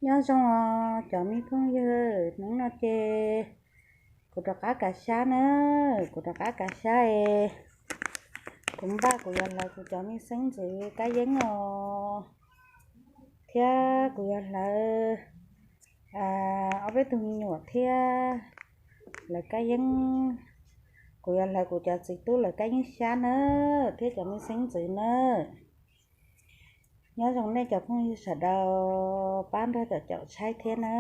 Nyob zoo os cov me phooj ywg, hnub no ces kuv rov qab kav xyab na, kuv rov qab kav xyab es kuv npaj kuv yuav hlawv kuv cov me xeeb ntxwv kab yeeb os, thiab kuv yuav hlawv ob peb tug me nyuam thiab lawv kab yeeb. Kuv yuav hlawv kuv cov txiv tub lawv kab yeeb xyab na, thiab cov me xeeb ntxwv na. Nyob zoo nej cov phooj ywg sawv daws pab nrog caum caum tshaib thiab na.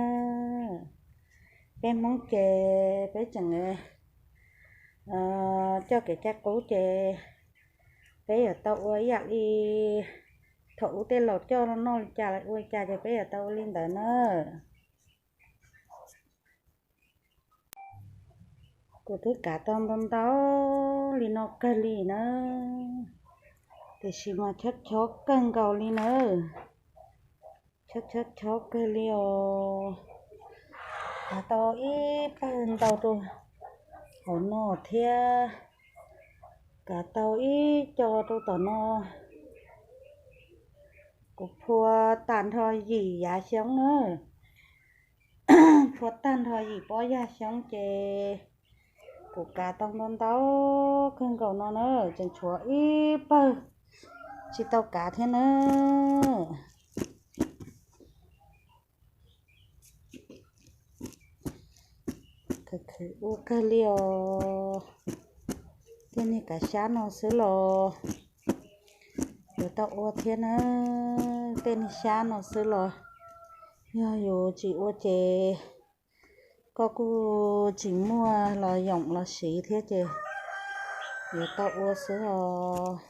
Peb Hmoob ces peb tseem coj kev cai qub ces peb yuav tau ua ib yam li thaum ub tej laus coj noj li cas ua li cas ces peb yuav tau ua li ntawd na. Kuv twb kav tau ntau ntau li no kawg li na, tiam sis mas chob chob kawg nkaus li na, chob chob chob kawg li os. Kav tau ib pawg ntau rau hauv no thiab, kav tau ib co rau tom no. Kuv phua tag nrho yim yav xyoob na, phua tag nrho yim pob yag xyoob ces kuv kav tau ntau ntau kawg nkaus no na, tseem tshuav ib pawg tsis tau kav thiab na. Khwv khwv ua kawg li os. Tej niag kav xyab no xwb los yuav tau ua thiab na. Tej niag xyab no xwb los yog yus tsis ua ces koj kuj tsis muaj los yoom los siv thiab ces yuav tau ua xwb os.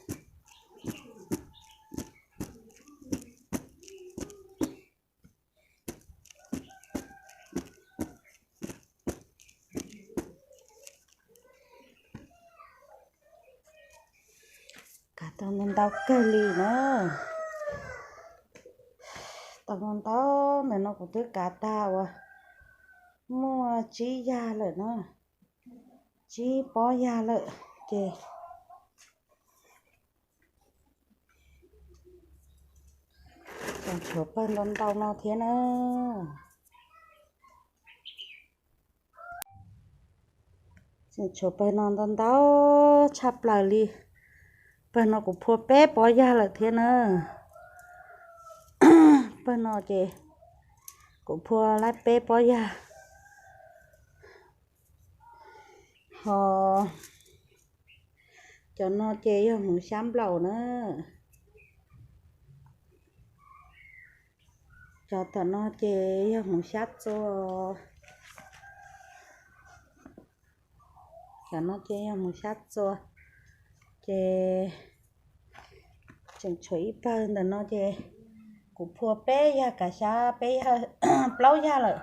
Kav tau ntau ntau kawg li na. Tau ntau ntau ntawm no kuv twb kav tag uas muaj tsib yag lawm na, tsib pob yag lawm ces tseem tshuav pawg ntau ntau no thiab na. Tseem tshuav pawg no ntau ntau tshaj plaws li. Pawg no kuv phua peb pob yag lawm thiab na. Pawg no ces kuv phua laib peb pob yag. Ho cov no ces yog hmoov xyab nplaum na. Cov tom no ces yog hmoov xyab txua. Cov no ces yog hmoov xyab txua. Ces tseem tshuav ib pawg ntawm no ces kuv phua peb yag kav xyab, peb yag, plaub yag lawm.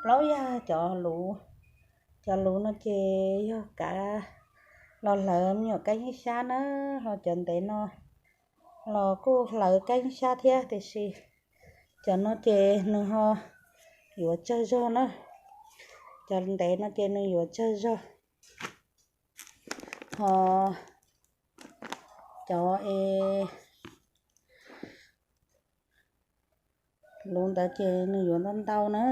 Plaub yag cov luv. Cov luv no ces yog kav los hlawv me nyuam kab yeeb xyab na, ho cov ntev no los kuj hlawv kab yeeb xyab thiab, tiam sis cov no ces nws ho yuav tsawg zog na. Cov ntev no ces nws yuav tsawg zog. Ho cov es luv ntawd ces nws yuav ntau ntau na.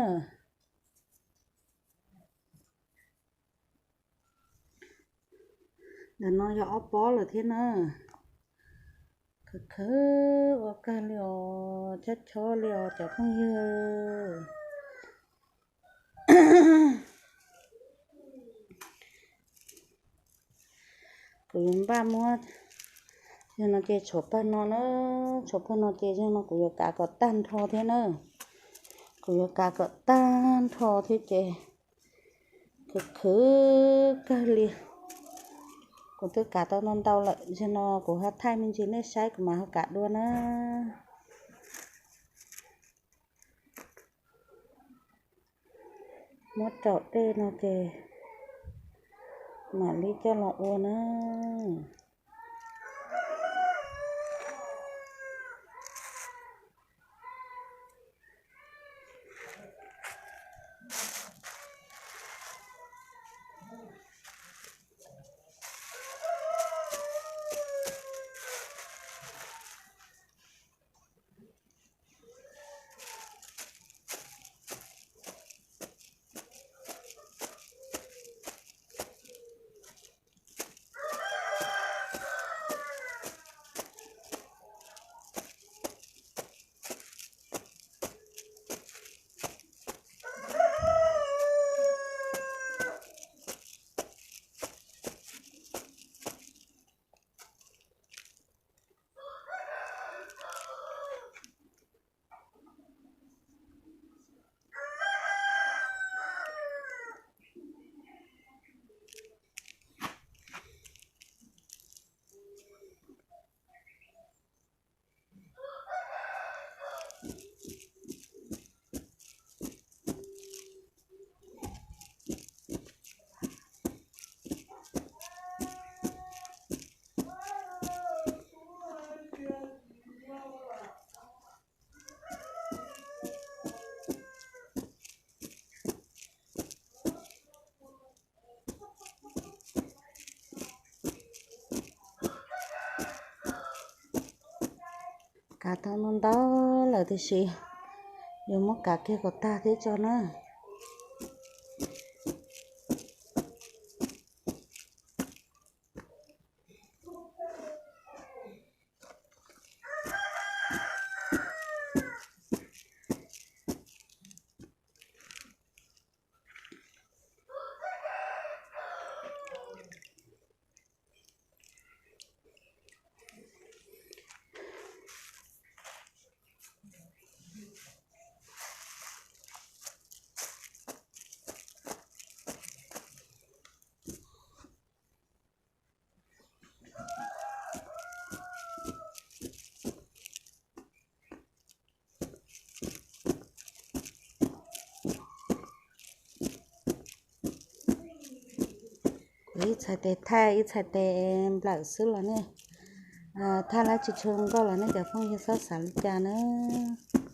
Ntawm no yog ob pob lawm thiab na. Khwv khwv ua kawg li os, chob chob li os cov phooj ywg. Kuv yuav npaj muab, yog no ces tshuav pawg no na, tshuav pawg no ces yog no kuv yuav kav kom tag nrho thiab na. Kuv yuav kav kom tag nrho thiab ces khwv khwv kawg li. Kuv twb kav tau ntau ntau lawm, yog no kuv ho thaij me ntsis nej saib kuv mam ho kav dua na. Muab raum dej no ces mam li coj los ua na. Kav tau ntau ntau lawm tiam sis yuav muab kav kiag kom tag thiab tso na. Kuv ib txhais tes thaij ib txhais tes nplawm xwb los nej, thaij lab tsis tshua zoo nkauj los nej cov phooj ywg txhob xav li cas nawb.